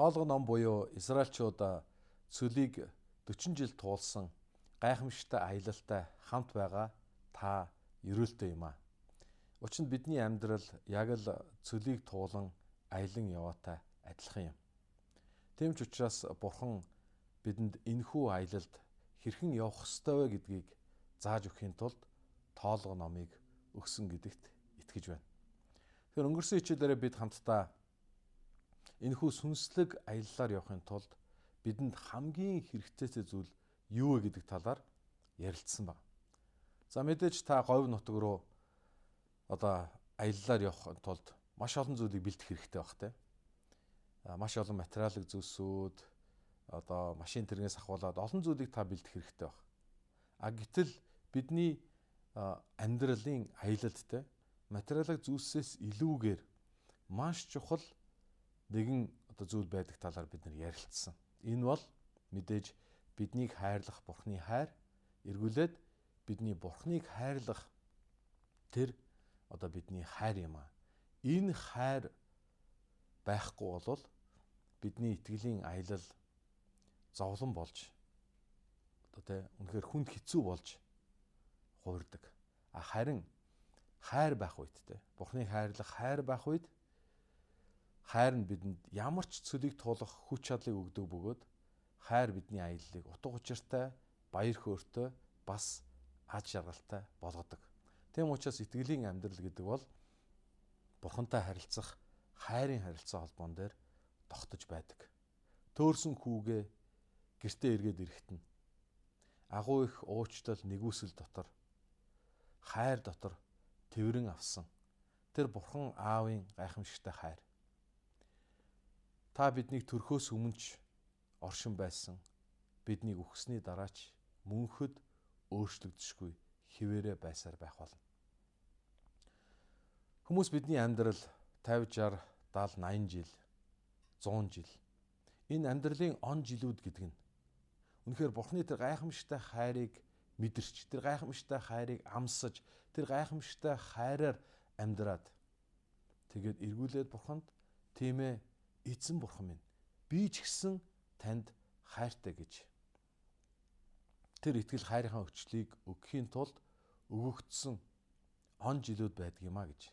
Тоолго ном буюу Израильчууд цөлийг 40 жил туулсан гайхамшигтай аялалтай хамт байгаа та ерөөлтэй юм аа. Учир нь бидний амьдрал яг л цөлийг туулан аялан яваатай адилхан юм. Тийм ч учраас Бурхан бидэнд энэхүү аялалд хэрхэн явах ёстой вэ гэдгийг зааж өгөхийн тулд тоолго номыг өгсөн гэдэгт итгэж байна. Тэгэхээр өнгөрсөн хичээлээрээ бид хамтдаа энэхүү сүнслэг аяллаар явахын тулд бидэнд хамгийн хэрэгцээтэй зүйл юу вэ гэдэг талаар ярилцсан байна. За мэдээж та говь нутаг руу одоо аяллаар явахын тулд маш олон зүйлийг бэлдэх хэрэгтэй байх те. Маш олон материалын зүйлсүүд, одоо машин тэргээс ахуулаад олон зүйлийг та бэлдэх хэрэгтэй байх. А гэтэл бидний амьдралын аялалд те материалын зүйлсээс илүүгээр маш чухал нэгэн одоо зүйл байдаг талаар бид нар ярилцсан. Энэ бол мэдээж биднийг хайрлах Бурхны хайр, эргүүлээд бидний Бурхныг хайрлах тэр одоо бидний хайр юм аа. Энэ хайр байхгүй болвол бидний итгэлийн аялал зовлон болж одоо тэ үнэхээр хүнд хэцүү болж хувирдаг. А харин хайр байх үед тэ Бурхныг хайрлах хайр байх үед хайр нь бидэнд ямар ч цөлийг туулах хүч чадлыг өгдөг бөгөөд хайр бидний аяллыг утга учиртай, баяр хөөртэй, бас аз жаргалтай болгодог. Тийм учраас итгэлийн амьдрал гэдэг бол Бурхантай харилцах хайрын харилцаа холбоон дээр тогтож байдаг. Төөрсөн хүүгээ гэртээ эргээд ирэхэд нь агуу их уучлал нэгүсэл дотор хайр дотор тэврэн авсан тэр Бурхан Аавын гайхамшигтай хайр. Та биднийг төрхөөс өмнө ч оршин байсан, биднийг үхсэний дараач мөнхөд өөрчлөгдөшгүй хിവэрэ байсаар байх болно. Хүмүүс бидний амьдрал 50, 60, 70, 80 жил, 100 жил. Энэ амьдралын он жилүүд гэдэг нь үнэхээр Бурхны тэр гайхамшигтай хайрыг мэдэрч, тэр гайхамшигтай хайрыг амсаж, тэр гайхамшигтай хайраар амьдраад тэгээд эргүүлээд Бурханд тийм ээ эзэн Бурхан минь, би ч гэсэн танд хайртай гэж тэр итгэл хайрынхаа өчлийг өгөхийн тулд өгөгдсөн он жилүүд байдаг юм а гэж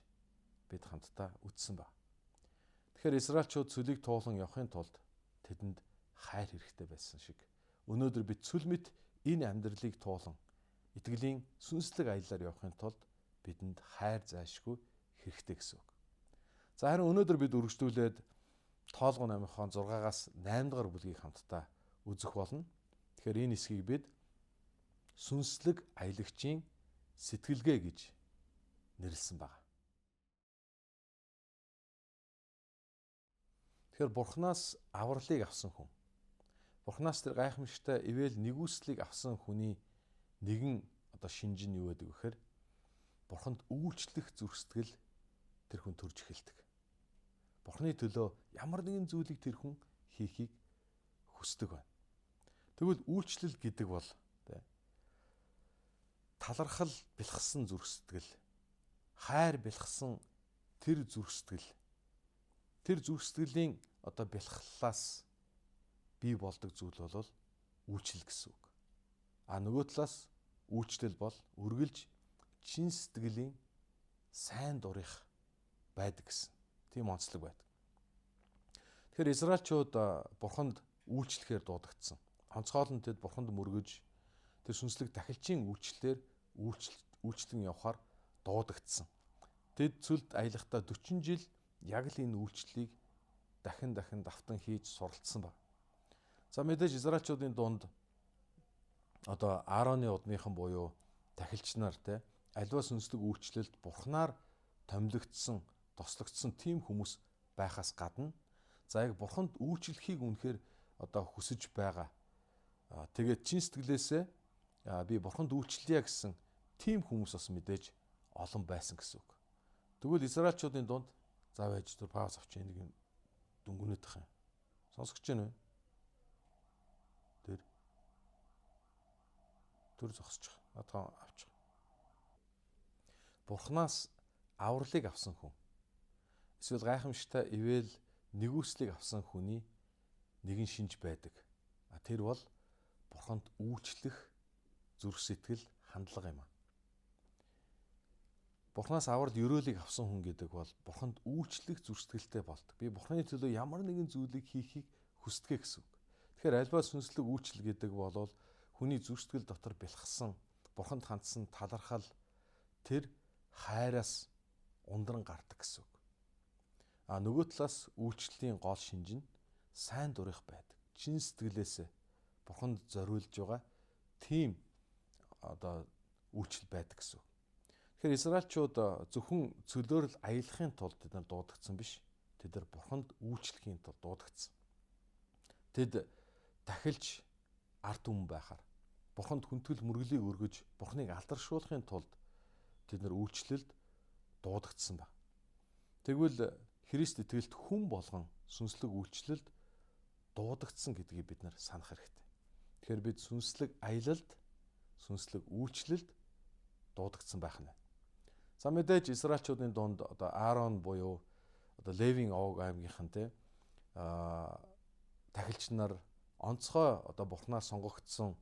бид хамтдаа үздсэн ба. Тэгэхээр Израильчууд цөлийг туулан явахын тулд тэдэнд хайр хэрэгтэй байсан шиг өнөөдөр бид цөл мэт энэ амьдралыг туулан итгэлийн сүнслэг аяллаар явахын тулд бидэнд хайр зайлшгүй хэрэгтэй гэсэн үг. За харин өнөөдөр бид үргэлжлүүлээд Тоолго номынхон 6-аас 8 дугаар бүлгийг хамтдаа үзэх болно. Тэгэхээр энэ хэсгийг бид сүнслэг аялагчийн сэтгэлгээ гэж нэрлэсэн байна. Тэгэхээр Бурханаас авралыг авсан хүн, Бурханаас тэр гайхамшигтай ивэл нэгүслийг авсан хүний нэгэн одоо шинж нь юу гэдэг вэ гэхээр Бурханд үйлчлэх зүрх сэтгэл тэр хүн төрж эхэлдэг. Бурхны төлөө ямар нэгэн зүйлийг тэр хүн хийхийг хүсдэг байна. Тэгвэл үйлчлэл гэдэг бол талархал бэлхсэн зүрх сэтгэл, хайр бэлхсэн тэр зүрх сэтгэл, тэр зүрх сэтгэлийн одоо бэлхлаас бий болдог зүйл бол үйлчлэл гэсэн үг. А нөгөө талаас үйлчлэл бол үргэлж чин сэтгэлийн сайн дурих байдаг гэсэн тийм онцлог байдаг. Тэгэхээр Израильчууд Бурханд үйлчлэхээр дуудагдсан. Онцгойлон тэд Бурханд мөргөж тэр сүнслэг тахилчийн үйлчлэлээр үйлчлэн явахаар дуудагдсан. Тэд цөлд аялахдаа 40 жил яг л энэ үйлчлэлийг дахин дахин давтан хийж суралцсан баг. За мэдээж Израильчуудын дунд одоо Аароны удмынхан буюу тахилч нар те аливаа сүнслэг үйлчлэлд Бурханаар томилогдсон, тослогдсон тийм хүмүүс байхаас гадна за яг Бурханд үйлчлэхийг үнэхээр одоо хүсэж байгаа. Тэгээд чин сэтгэлээсээ би Бурханд үйлчлэе гэсэн тийм хүмүүс бас мэдээж олон байсан гэсэн үг. Тэгвэл Израильчуудын дунд за байж түр пауз авч нэг юм дүнгүнэдэх юм. Сонсогч байна уу? Тэр төр зогсчих. Наадхан авчих. Бурханаас авралыг авсан хүн. Эсвэл гайхамшигтай ивэл нэгүслийг авсан хүний нэгэн шинж байдаг. Тэр бол Бурханд үйлчлэх зүрх сэтгэл хандлага юм. Бурханаас аврал өрөөлийг авсан хүн гэдэг бол Бурханд үйлчлэх зүрх сэтгэлтэй болдог. Би Бурханы төлөө ямар нэгэн зүйлийг хийхийг хүсдэг гэсэн үг. Тэгэхээр альва сүнслэг үйлчлэл гэдэг бол хүний зүрх сэтгэл дотор бэлхсэн, Бурханд хандсан талархал тэр хайраас ундран гардаг гэсэн үг. А нөгөө талаас үйлчлэлийн гол шинж нь сайн дурих байдаг. Чин сэтгэлээс Бурханд зориулж байгаа тийм одоо үйлчлэл байдаг гэсэн үг. Тэгэхээр Израильчууд зөвхөн цөлөөр л аялахын тулд тэд нар дуудагдсан биш. Тэд нар Бурханд үйлчлэхийн тулд дуудагдсан. Тэд тахилж ард түмэн байхаар Бурханд хүндэтгэл мөрөглийг өргөж Бурханыг алдаршуулахын тулд тэд нар үйлчлэлд дуудагдсан баг. Тэгвэл Христ итгэлт хүн болгон сүнслэг үйлчлэлд дуудагдсан гэдгийг бид нар санах хэрэгтэй. Тэгэхээр бид сүнслэг аялалд, сүнслэг үйлчлэлд дуудагдсан байх нь. За мэдээж Израильчуудын дунд одоо Аарон буюу одоо Левийн овог аймгийнхан те тахилч нар онцгой одоо Бурханаар сонгогдсон,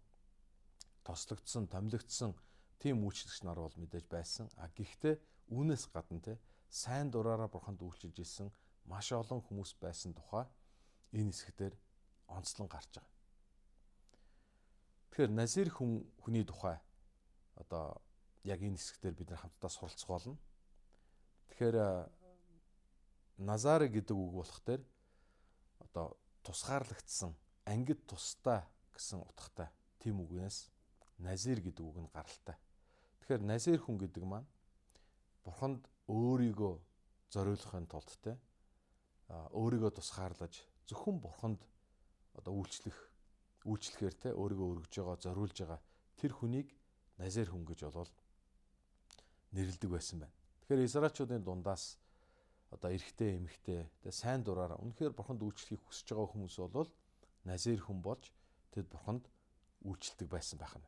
тослогдсон, томилогдсон тийм үйлчлэгч нар бол мэдээж байсан. А гэхдээ үүнээс гадна те сайн дураараа Бурханд үйлчилж исэн маш олон хүмүүс байсан тухай энэ хэсгээр онцлон гарч байгаа. Тэгэхээр Назир хүний тухай одоо яг энэ хэсгээр бид нар хамтдаа суралцах болно. Тэгэхээр Назар гэдэг үг болох дээр одоо тусгаарлагдсан, ангид тустай гэсэн утгатай тийм үгнээс Назир гэдэг үг нь гаралтай. Тэгэхээр Назир хүн гэдэг маань Бурханд өөрийгөө зориулахын тулд те өөрийгөө тусгаарлаж зөвхөн Бурханд одоо үйлчлэхээр те өөрийгөө өргөж байгаа, зориулж байгаа тэр хүнийг Назир хүн гэж болвол нэрлэдэг байсан байна. Тэгэхээр Израильчуудын дундаас одоо эрэгтэй, эмэгтэй тэ сайн дураараа үнэхээр Бурханд үйлчлэхийг хүсэж байгаа хүмүүс бол Назир хүн болж тэд Бурханд үйлчлдэг байсан байх нь.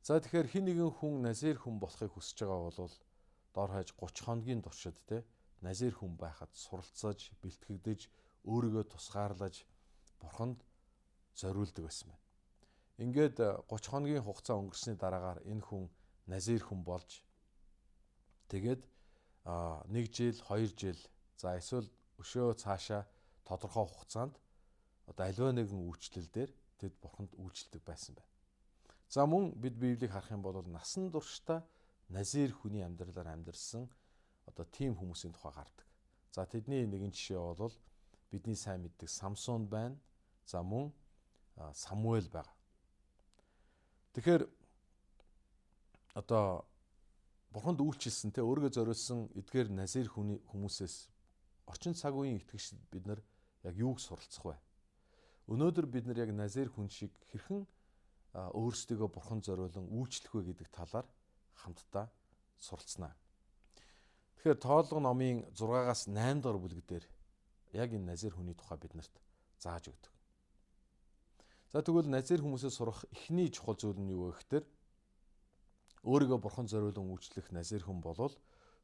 За тэгэхээр хэн нэгэн хүн Назир хүн болохыг хүсэж байгаа бол дор хаяж 30 хоногийн туршид тэ Назир хүн байхад суралцаж, бэлтгэгдэж, өөрийгөө тусгаарлаж Бурханд зориулдаг байсан байна. Ингээд 30 хоногийн хугацаа өнгөрсний дараагаар энэ хүн Назир хүн болж тэгээд 1 жил, 2 жил, за эсвэл өшөө цаашаа тодорхой хугацаанд одоо аливаа нэгэн үйлчлэл дээр тэд Бурханд үйлчлдэг байсан байна. За мөн бид Библийг харах юм бол насан туршдаа Назир хүний амьдралаар амьдарсан одоо тийм хүмүүсийн тухай гардаг. За тэдний нэгэн жишээ бол бидний сайн мэддэг Самсон байна. За мөн Самуэль байгаа. Тэгэхээр одоо Бурханд үйлчилсэн те өөрийгөө зориулсан эдгээр Назир хүний хүмүүсээс орчин цаг үеийн итгэгчид бид нар яг юуг суралцах вэ? Өнөөдөр бид нар яг Назир хүн шиг хэрхэн өөрсдийгөө Бурханд зориулан үйлчлэх вэ гэдэг талаар хамтдаа суралцнаа. Тэгэхээр Тоолго номын 6-аас 8 дугаар бүлэг дээр яг энэ Назир хүний тухай биднэрт зааж өгдөг. За тэгвэл Назир хүмүүсээс сурах эхний чухал зүйл нь юу вэ гэхээр өөрийгөө Бурхан зориулан үйлчлэх Назир хүн болвол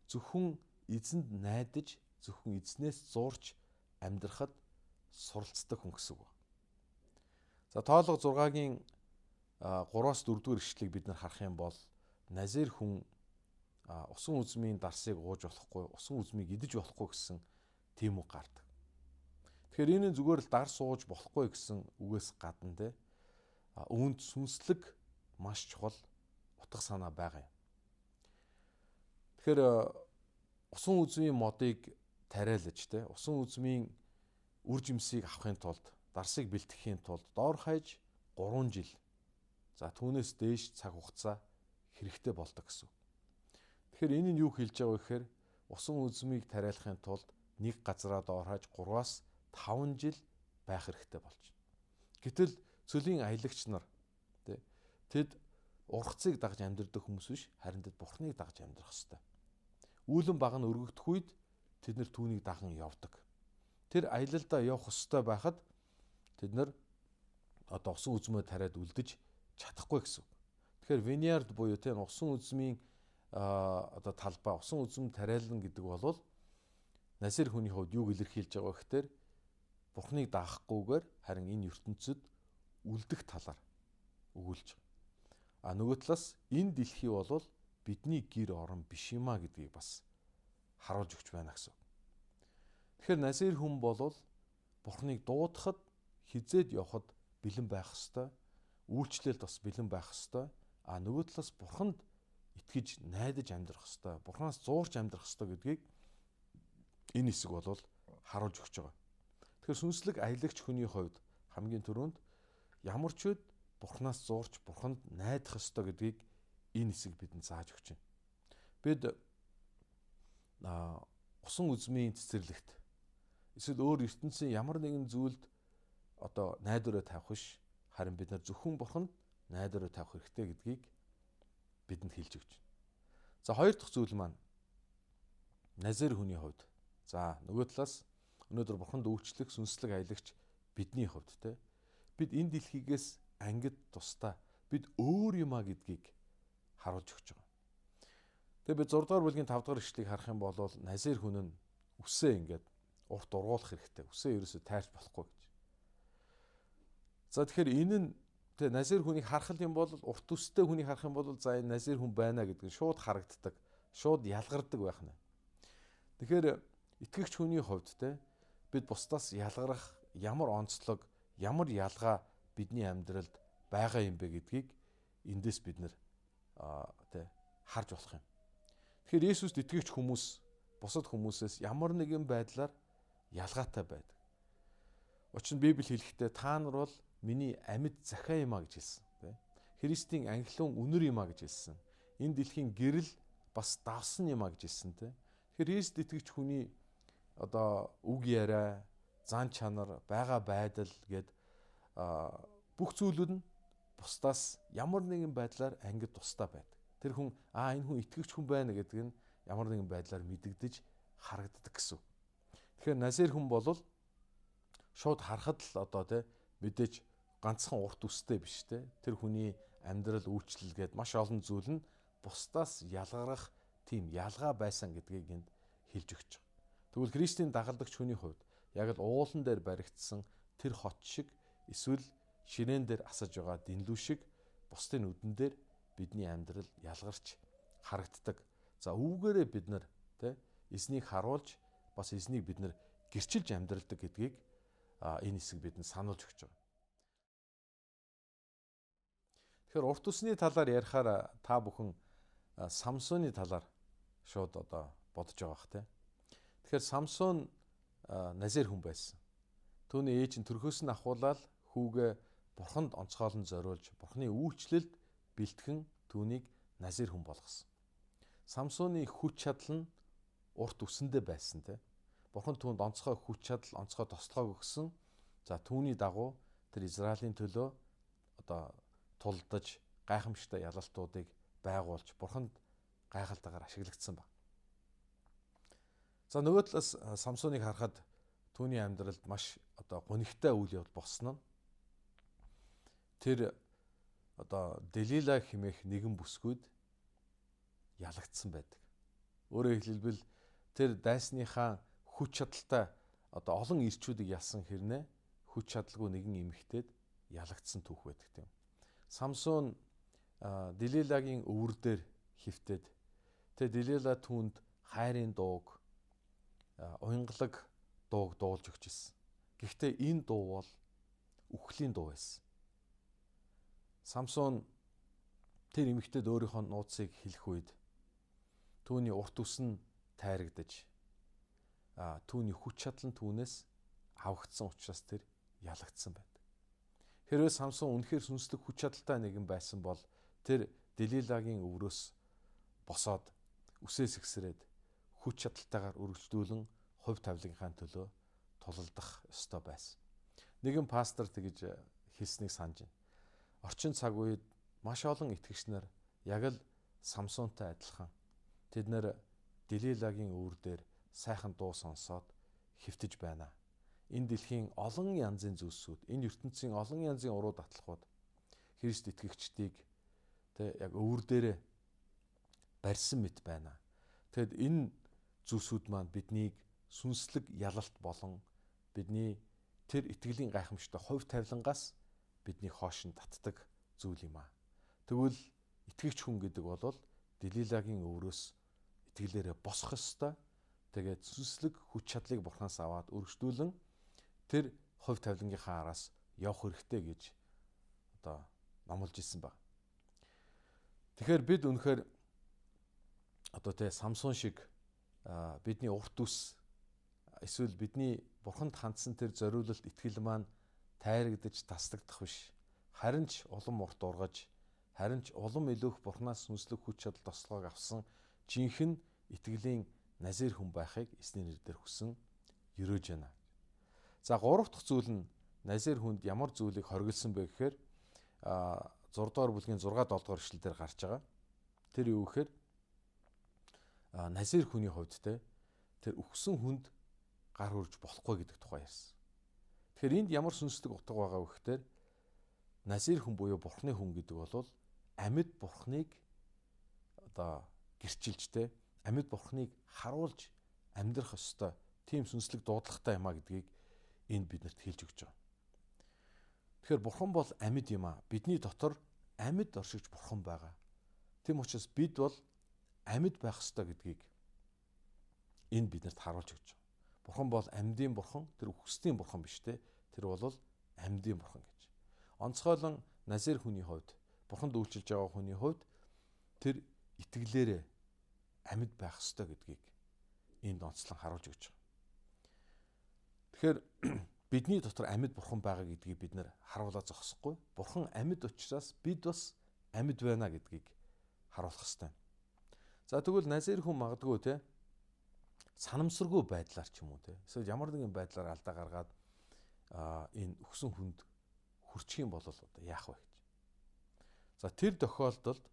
зөвхөн эзэнд найдаж, зөвхөн эзнээс зуурч амьдрахад суралцдаг хүн гэсэн үг. За Тоолго 6-гийн 3-аас 4 дугаар ишлэгийг бид нар харах юм бол Назир хүн усан үзмийн дарсыг ууж болохгүй, усан үзмийг идэж болохгүй гэсэн тийм үг гардаг. Тэгэхээр энэ нь зүгээр л дарс ууж болохгүй гэсэн үгээс гадна те үүнд сүнслэг маш чухал утга санаа байгаа юм. Тэгэхээр усан үзмийн модыг тариалаж те усан үзмийн үр жимсийг авахын тулд, дарсыг бэлтгэхийн тулд доор хаяж 3 жил, за түүнээс дээш цаг хугацаа хэрэгтэй болдог гэсэн. Тэгэхээр энэ нь юу хэлж байгаа вэ гэхээр усан үзмийг тариалахын тулд нэг газараа доор хаяж 3-аас 5 жил байх хэрэгтэй болж байна. Гэтэл цөлийн аялагч нар тэд ургацыг дагаж амьдардаг хүмүүс биш, харин тэд Бурхныг дагаж амьдрах ёстой. Үүлэн баг нь өргөгдөх үед тэд нар түүнийг даган явдаг. Тэр аялалдаа явах ёстой байхад тэд нар одоо усан үзмөө тариад үлдэж чадахгүй гэсэн үг. Тэгэхээр vineyard буюу тийм усан үзмийн одоо талбай, усан үзэм тариалан гэдэг бол Назир хүний хувьд юуг илэрхийлж байгаа вэ гэхээр Бурхныг даахгүйгээр харин энэ ертөнцид үлдэх талаар өгүүлж байгаа. А нөгөө талаас энэ дэлхий бол бидний гэр орон биш юма гэдгийг бас харуулж өгч байна гэсэн. Тэгэхээр Назир хүн бол Бурхныг дуудахад хизээд явхад бэлэн байх ёстой, үйлчлэлд бас бэлэн байх ёстой. А нөгөө талаас Бурханд итгэж найдаж амьдрах ёстой, Бурханаас зуурч амьдрах ёстой гэдгийг энэ хэсэг бол харуулж өгч байгаа. Тэгэхээр сүнслэг аялагч хүний хувьд хамгийн түрүүнд ямар ч үед Бурханаас зуурч Бурханд найдах ёстой гэдгийг энэ хэсэг бидэнд зааж өгч байна. Бид усан үзмийн цэцэрлэгт эсвэл өөр ертөнцийн ямар нэгэн зүйлд одоо найдвараа тавих биш, харин бид нар зөвхөн Бурханд найдвараа тавих хэрэгтэй гэдгийг бидэнд хэлж өгч байна. За хоёр дахь зүйл маань Назир хүний хувьд. За нөгөө талаас өнөөдөр Бурханд үйлчлэх сүнслэг аялагч бидний хувьд те бид энэ дэлхийгээс ангид тусдаа бид өөр юма гэдгийг харуулж өгч байгаа. Тэгээ бид 6 дугаар бүлгийн 5 дугаар ишлэгийг харах юм бол Назир хүн нь үсээ ингээд урт ургуулах хэрэгтэй. Үсээ ерөөсөө тайрч болохгүй гэж. За тэгэхээр энэ нь тэ Назир хүнийг харах юм бол урт үстэй хүнийг харах юм бол за энэ Назир хүн байна гэдэг нь шууд харагддаг, шууд ялгардаг байх нь. Тэгэхээр итгэгч хүний хувьд те бид бусдаас ялгарах ямар онцлог, ямар ялгаа бидний амьдралд байгаа юм бэ гэдгийг эндээс бид нэр тэ харж болох юм. Тэгэхээр Есүст итгэгч хүмүүс бусад хүмүүсээс ямар нэгэн байдлаар ялгаатай байдаг. Учир нь Библи хэлэхдээ та нар бол миний амьд захиа юм а гэж хэлсэн. Тэ? Христийн анхлын үнэр юм а гэж хэлсэн. Энэ дэлхийн гэрэл бас давсан юм а гэж хэлсэн. Тэ? Тэгэхээр Христ итгэгч хүний одоо үг яриа, зан чанар, байгаа байдал гээд бүх зүйлүүд нь бусдаас ямар нэгэн байдлаар ангид тусдаа байдаг. Тэр хүн энэ хүн итгэгч хүн байна гэдэг нь ямар нэгэн байдлаар мэдэгдэж харагддаг гэсэн. Тэгэхээр Назир хүн бол шууд харахад л одоо тэ мэдээж ганцхан урт үстэй биш тэ. Тэр хүний амьдрал үйлчлэл гээд маш олон зүйл нь бусдаас ялгарах тийм ялгаа байсан гэдгийг энд хэлж өгч байгаа. Тэгвэл Христийн дагалдагч хүний хувьд яг л уулан дээр баригдсан тэр хот шиг эсвэл ширээн дээр асаж байгаа дэнлүү шиг бусдын нүдэн дээр бидний амьдрал ялгарч харагддаг. За үүгээрээ бид нар тэ эзнийг харуулж бас эзнийг бид нар гэрчилж амьдралдаг гэдгийг энэ хэсэг бидэнд сануулж өгч байгаа. Тэгэхээр урт усны талаар ярихаар та бүхэн Самсоны талаар шууд одоо бодож байгаа бах тэ. Тэгэхээр Самсон Назир хүн байсан. Түүний ээж нь төрхөөс нь ахуулаад хүүгээ бурханд онцгойлон зориулж бурхны үйлчлэлд бэлтгэн түүнийг Назир хүн болгосон. Самсоны хүч чадал нь урт үсэндээ байсан тэ. Бурхан түүнд онцгой хүч чадал, онцгой тослогоо өгсөн. За түүний дагуу тэр Израилийн төлөө одоо тулдаж гайхамшигтай ялалтуудыг байгуулж бурханд гайхалтайгаар ашиглагдсан баг. За нөгөө талаас Самсоныг харахад түүний амьдралд маш одоо гунигтай үйл явдал болсон нь тэр одоо Делила хэмээх нэгэн бүсгүйд ялагдсан байдаг. Өөрөөр хэлбэл тэр дайсныхаа хүч чадалтай одоо олон ирчүүдийг ялсан хэрнээ хүч чадалгүй нэгэн эмэгтэйд ялагдсан түүх байдаг тийм. Самсон Делилагийн өвөр дээр хөвтөд тэгээ Делила түүнд хайрын дууг уянгалаг дууг дуулж өгч ирсэн. Гэхдээ энэ дуу бол үхлийн дуу байсан. Самсон тэр эмэгтэйд өөрийнхөө нууцыг хэлэх үед түүний урт үс нь тайрагдаж түүний хүч чадал нь түүнээс авагдсан учраас тэр ялагдсан байдаг. Хэрвээ Самсон үнэхээр сүнслэг хүч чадалтай нэгэн байсан бол тэр Делилагийн өврөөс босоод үсээ сэгсрээд хүч чадалтайгаар үргэлжлүүлэн хувь тавилгынхаа төлөө тулалдах ёстой байсан. Нэгэн пастор тэгж хэлснийг санаж байна. Орчин цаг үед маш олон итгэгч нар яг л Самсонтай адилхан тэд нэр Делилагийн өвөр дээр сайхан дуу сонсоод хэвтэж байна. Энэ дэлхийн олон янзын зүйлсүүд, энэ ертөнцийн олон янзын уруу датлахууд Христ итгэгчдийг тэ яг өвөр дээрээ барьсан мэт байна. Тэгэд энэ зүйлсүүд маань биднийг сүнслэг ялалт болон бидний тэр итгэлийн гайхамшигтай хувь тавилангаас бидний хоош нь татдаг зүйл юм аа. Тэгвэл итгэгч хүн гэдэг бол Делилагийн өврөөс итгэлээрээ босох ёстой. Тэгээд сүнслэг хүч чадлыг Бурханаас аваад өргөждүүлэн тэр хувь тавилангийнхаа араас явах хэрэгтэй гэж одоо номлож ирсэн баг. Тэгэхээр бид үнэхээр одоо тэ Самсон шиг бидний урт үс эсвэл бидний Бурханд хандсан тэр зориулалт итгэл маань тайрагдаж таслагдах биш. Харин ч улам урт ургаж, харин ч улам илүү их Бурханаас сүнслэг хүч чадал тослогоог авсан жинхэнэ итгэлийн назир хүн байхыг эзний нэрээр хүсэн ерөөж байна. За гурав дахь зүйл нь назир хүнд ямар зүйлийг хоригдсан бэ гэхээр 6 дугаар бүлгийн 6 7 дугаар эшлэл дээр гарч байгаа. Тэр юу гэхээр назир хүний хувьд те тэр үхсэн хүнд гар хүрж болохгүй гэдэг тухай ярьсан. Тэгэхээр энд ямар сүнслэг утга байгаа вэ гэхээр назир хүн буюу Бурхны хүн гэдэг бол амьд Бурхныг одоо гэрчилж те амьд Бурхныг харуулж амьдрах ёстой тийм сүнслэг дуудлагатай юм а гэдгийг энд биднэрт хэлж өгч байгаа. Тэгэхээр Бурхан бол амьд юм а. Бидний дотор амьд оршигч Бурхан байгаа. Тийм учраас бид бол амьд байх ёстой гэдгийг энд биднэрт харуулж өгч байгаа. Бурхан бол амьдын бурхан, тэр үхсдийн бурхан биш те. Тэр бол амьдын бурхан гэж. Онцгойлон назир хүний хувьд, бурханд үйлчилж байгаа хүний хувьд тэр итгэлээрээ амьд байх ёстой гэдгийг энд онцлон харуулж өгч байгаа. Тэгэхээр бидний дотор амьд бурхан байгаа гэдгийг бид нэр харуулаа зогсохгүй. Бурхан амьд учраас бид бас амьд байна гэдгийг харуулах ёстой. За тэгвэл назир хүн магадгүй те санамсаргүй байдлаар ч юм уу те эсвэл ямар нэгэн байдлаар алдаа гаргаад энэ өгсөн хүнд хүрчих юм бол одоо яах вэ гэж. За тэр тохиолдолд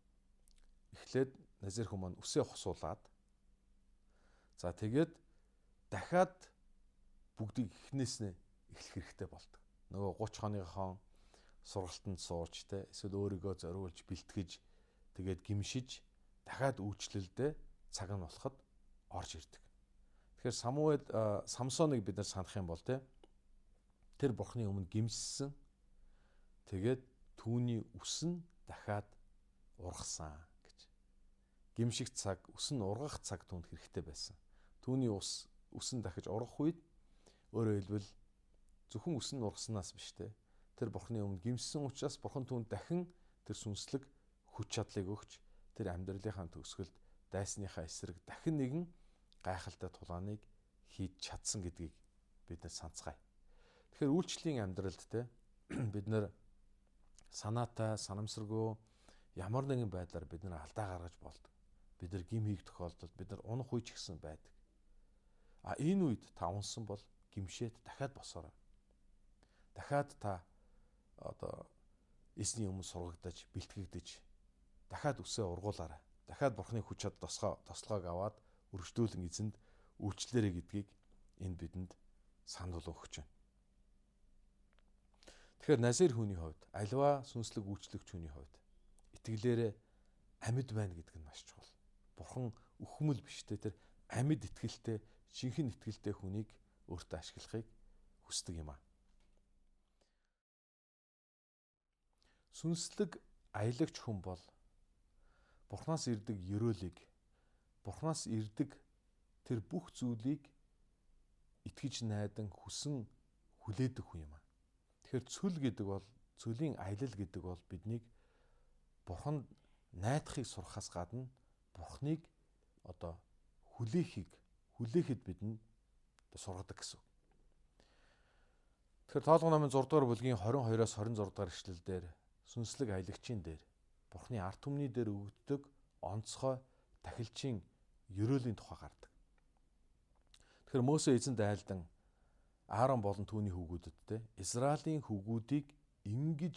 эхлээд назир хүн маань үсээ хосуулаад за тэгээд дахиад бүгдийг эхнээс нь эхлэх хэрэгтэй болдог. Нөгөө 30 хоныгохон сургалтанд сууж те эсвэл өөрийгөө зориулж бэлтгэж тэгээд гимшиж дахиад үйлчлэлдээ цаг нь болоход орж ирдэг. Тэгэхээр Самуэль Самсоныг бид нар санах юм бол те тэр бурхны өмнө гимссэн. Тэгээд түүний үс нь дахиад ургасан гэж. Гимших цаг, үс нь ургах цаг түүнд хэрэгтэй байсан. Түүний ус үс нь дахиж ургах үед өөрөөр хэлбэл зөвхөн үс нь ургаснаас биш те. Тэр бурхны өмнө гимссэн учраас бурхан түүнд дахин тэр сүнслэг хүч чадлыг өгч тэр амьдралынхаа төгсгөлд дайсныхаа эсрэг дахин нэгэн гайхалтай тулааныг хийж чадсан гэдгийг бид нар санацгаая. Тэгэхээр үйлчлэлийн амьдралд те бид нар санаатай, санамсаргүй ямар нэгэн байдлаар бид нар алдаа гаргаж болдог. Бид нар гим хийх тохиолдолд бид нар унах үе ч гэсэн байдаг. А энэ үед та унсан бол гимшээд дахиад босоорой. Дахиад та одоо эзний өмнө сургагдаж, бэлтгэгдэж дахиад үсээ ургуулаарай. Дахиад Бурхны хүч чадал тослогоог аваад өргөждүүлэн эзэнд үйлчлээрэй гэдгийг энд бидэнд санал өгч байна. Тэгэхээр назир хүний хувьд, аливаа сүнслэг үйлчлэгч хүний хувьд итгэлээрээ амьд байна гэдэг нь маш чухал. Бурхан үхмэл биш те тэр амьд итгэлтэй, жинхэнэ итгэлтэй хүнийг өөртөө ашиглахыг хүсдэг юм аа. Сүнслэг аялагч хүн бол Бурханаас ирдэг ёроолыг, Бурханаас ирдэг тэр бүх зүйлийг итгэж найдан хүсэн хүлээдэг хүн юм аа. Тэгэхээр цөл гэдэг бол цөлийн аялал гэдэг бол биднийг Бурханд найдахыг сурахаас гадна Бурханыг одоо хүлээхэд бидэнд сургадаг гэсэн. Тэгэхээр Тоолгон номын 6 дугаар бүлгийн 22-оос 26 дугаар эшлэлдэр сүнслэг аялагчийн дээр Бурхны ард түмний дээр өгөгддөг онцгой тахилчийн ерөөлийн тухай гардаг. Тэгэхээр Мөсө эзэнд айлдан Аарон болон түүний хүүгүүдэд те Израилийн хүүгүүдийг ингэж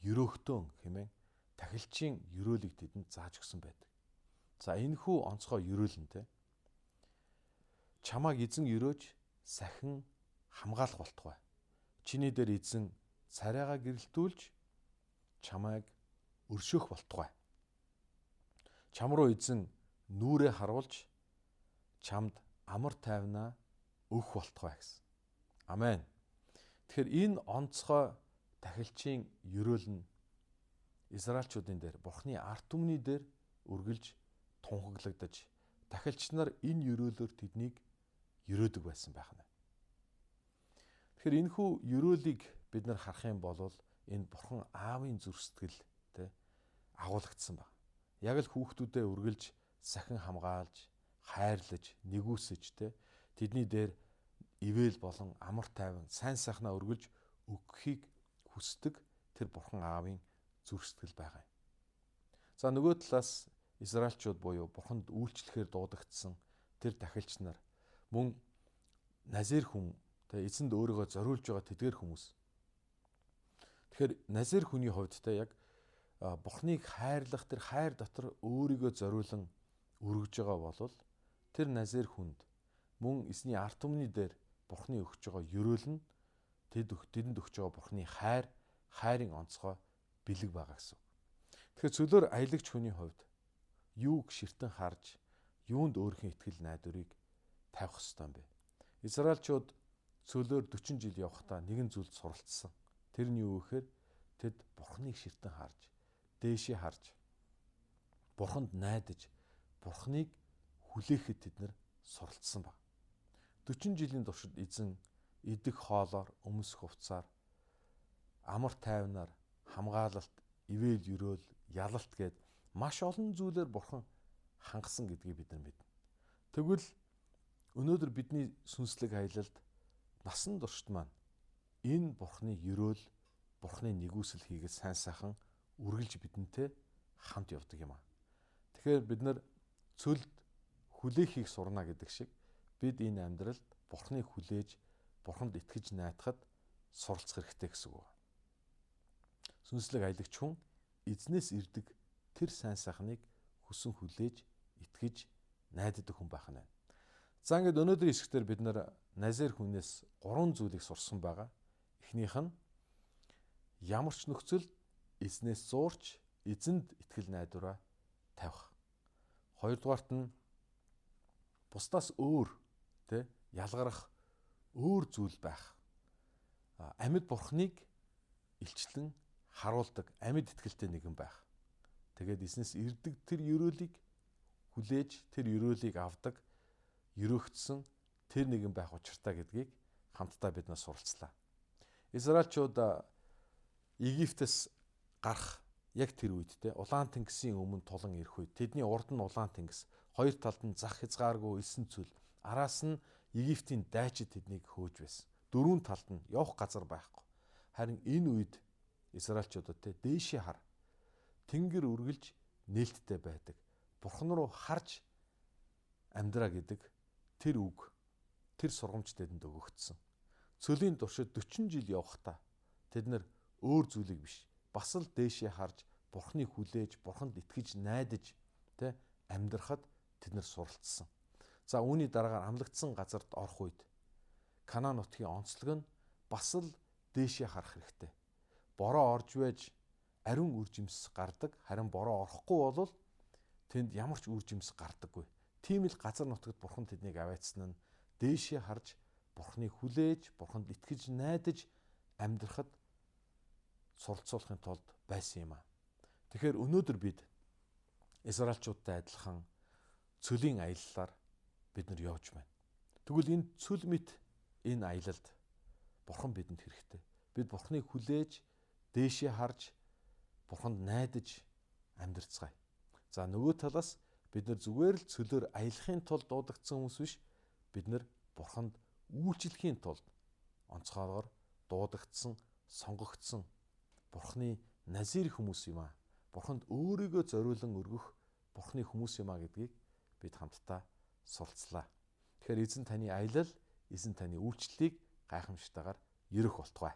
ерөөхтөн хэмээн тахилчийн ерөөлийг тэдэнд зааж өгсөн байдаг. За энэхүү онцгой ерөөл нь те чамааг эзэн ерөөж сахин хамгаалах болтугай. Чиний дээр эзэн царайгаа гэрэлтүүлж чамайг өршөөх болтугай. Чам руу эзэн нүрээ харуулж чамд амар тайвнаа өгөх болтугай гэсэн. Амен. Тэгэхээр энэ онцгой тахилчийн ерөөл нь Израильчуудын дээр Бурхны ард түмний дээр үргэлж тунхаглагдаж тахилч нар энэ ерөөлөөр тэднийг ерөөдөг байсан байх нь. Тэгэхээр энэхүү ерөөлийг бид нар харах юм бол энэ Бурхан Аавын зүрх сэтгэл тэ агуулгдсан баг. Яг л хүүхдүүдээ үргэлж сахин хамгаалж, хайрлаж, нэгүсэж тэ тэдний дээр ивэл болон амар тайван, сайн сайхнаа өргөлж өгөхийг хүсдэг тэр Бурхан Аавын зүрх сэтгэл байгаа юм. За нөгөө талаас Израильчууд буюу Бурханд үйлчлэхээр дуудагдсан тэр тахилч нар мөн Назир хүн тэ эзэнд өөрийгөө зориулж байгаа тэдгэр хүмүүс. Тэгэхээр Назир хүний хувьд тэ яг Бурхныг хайрлах тэр хайр дотор өөрийгөө зориулан өргөж байгаа бол тэр Назир хүнд мөн эзний ард түмний дээр Бурхны өгч байгаа ерөөл нь тэдэнд өгч байгаа Бурхны хайр, хайрын онцгой бэлэг байгаа гэсэн. Тэгэхээр цөлөөр аялагч хүний хувьд юуг ширтэн харж, юунд өөрийнхөө итгэл найдварыг тавих ёстой юм бэ? Израильчууд цөлөөр 40 жил явахдаа нэгэн зүйлд суралцсан. Тэр нь юу гэхээр тэд Бурхныг ширтэн харж, дээшээ харж, Бурханд найдаж, Бурхныг хүлээхэд тэд нар суралцсан баг. 40 жилийн туршид эзэн идэх хоолоор, өмсөх хувцаар, амар тайвнаар, хамгаалалт, ивэл ерөөл, ялалт гээд маш олон зүйлээр Бурхан хангасан гэдгийг бид нар мэднэ. Тэгвэл өнөөдөр бидний сүнслэг аялалд насан туршид маань энэ Бурханы ерөөл, Бурханы нэгүсэл хийгээд сайн сайхан үргэлж бидэнтэй хамт явдаг юм аа. Тэгэхээр бид нар цөлд хүлээхийг сурна гэдэг шиг бид энэ амьдралд Бурханыг хүлээж, Бурханд итгэж найдахад суралцах хэрэгтэй гэсэн үг. Сүнслэг аялагч хүн эзнээс ирдэг тэр сайн сайхныг хүсэн хүлээж, итгэж найддаг хүн байх нь. За ингээд өнөөдрийн хэсгээр бид нар Назир хүнээс 3 зүйлийг сурсан байгаа. Эхнийх нь ямар ч нөхцөлд эзнээс зуурч эзэнд итгэл найдвараа тавих. Хоёрдугаарт нь бусдаас өөр тэ ялгарах өөр зүйл байх. Амьд Бурхныг илчлэн харуулдаг амьд итгэлтэй нэгэн байх. Тэгээд эзнээс ирдэг тэр ерөөлийг хүлээж, тэр ерөөлийг авдаг, ерөөгдсөн тэр нэгэн байх учиртай гэдгийг хамтдаа бид нас суралцлаа. Израильчууд Египтээс гарах яг тэр үед те Улаан тэнгисийн өмнө тулан ирэх үед тэдний урд нь Улаан тэнгис, хоёр талд нь зах хязгааргүй элсэн цөл, араас нь Египтийн дайчид тэднийг хөөж байсан. Дөрвөн талд нь явах газар байхгүй. Харин энэ үед Израильчуудад те дээшээ хар. Тэнгэр үргэлж нээлттэй байдаг. Бурхан руу харж амьдраа гэдэг тэр үг, тэр сургамж тэдэнд өгөгдсөн. Цөлийн туршид 40 жил явахдаа тэд нар өөр зүйлийг биш, бас л дээшээ харж, Бурхныг хүлээж, Бурханд итгэж найдаж тэ амьдрахад тэд нар суралцсан. За үүний дараагаар амлагдсан газарт орох үед Канаан нутгийн онцлог нь бас л дээшээ харах хэрэгтэй. Бороо орж байж ариун үр жимс гардаг, харин бороо орохгүй бол тэнд ямар ч үр жимс гардаггүй. Тийм л газар нутагт Бурхан тэднийг аваачсан нь дээшээ харж, Бурханыг хүлээж, Бурханд итгэж найдаж амьдрахад суралцуулахын тулд байсан юм аа. Тэгэхээр өнөөдөр бид Израильчуудтай адилхан цөлийн аяллаар бид нар явж байна. Тэгвэл энэ цөл мэт энэ аялалд Бурхан бидэнд хэрэгтэй. Бид Бурханыг хүлээж, дээшээ харж, Бурханд найдаж амьдрцгаая. За нөгөө талаас бид нар зүгээр л цөлөөр аялахын тулд дуудагдсан хүмүүс биш, бид нар Бурханд үйлчлэхийн тулд онцгойгоор дуудагдсан, сонгогдсон Бурханы назир хүмүүс юм аа. Бурханд өөрийгөө зориулан өргөх Бурханы хүмүүс юм аа гэдгийг бид хамтдаа суралцлаа. Тэгэхээр эзэн таны аялал, эзэн таны үйлчлэлийг гайхамшигтайгаар ерөх болтугай.